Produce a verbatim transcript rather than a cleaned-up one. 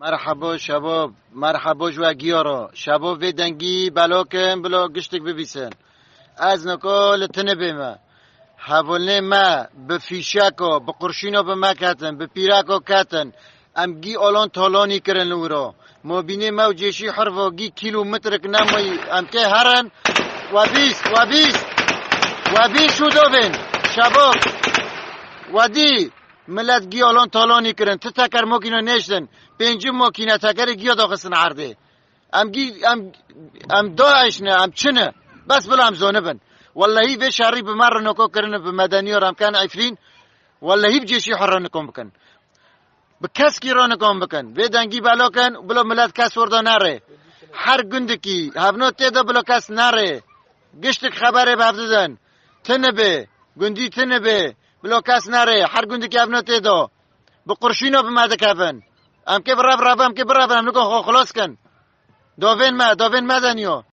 Merhebo şebab, merhebo ji we giya re. Şebab vê dengî belakin bila giştik bibîsin. Ez niko li Tinibê me. Hevalnê me bi fîşeko, bi qurşîno bi me ketin, bi pîreko ketin. Em gî alon talonî kirin li wiro. Mobînê me û cêşî hervo gî kîlometrik nemayî. Em kê herin? We bîst, we bîst. We bîst û dovên. Şebab. We dî. Millet gî alon talonî kirin. Ti teker mokîno nêştin. Pêncî mokîne tekerê giya daxistin erdê. Em gî, em, em DAIŞ ne, em çi ne? Bes bila em zonibin. Wellehî vê şerî bi me rinoko kirine, bi medeniyo re em ken Efrîn. Wellehî bi cêşî xwe re nikon bikin. Bi keskî re nikon bikin. Vê dengî belo kin, bilo millet kes orada nere. Her gundikî hevno tê de bilo kes nere. Giştik xeberê bi hev didin. Tinibe, gundî Tinibe, bilo kes nere. Her gundikî hevno tê de. Bi qurşîno bi me dikevin. Em kê bi rev rev, em kê bi rev, em nikon xwe xilas kin. Dovên me, dovên me deniyo.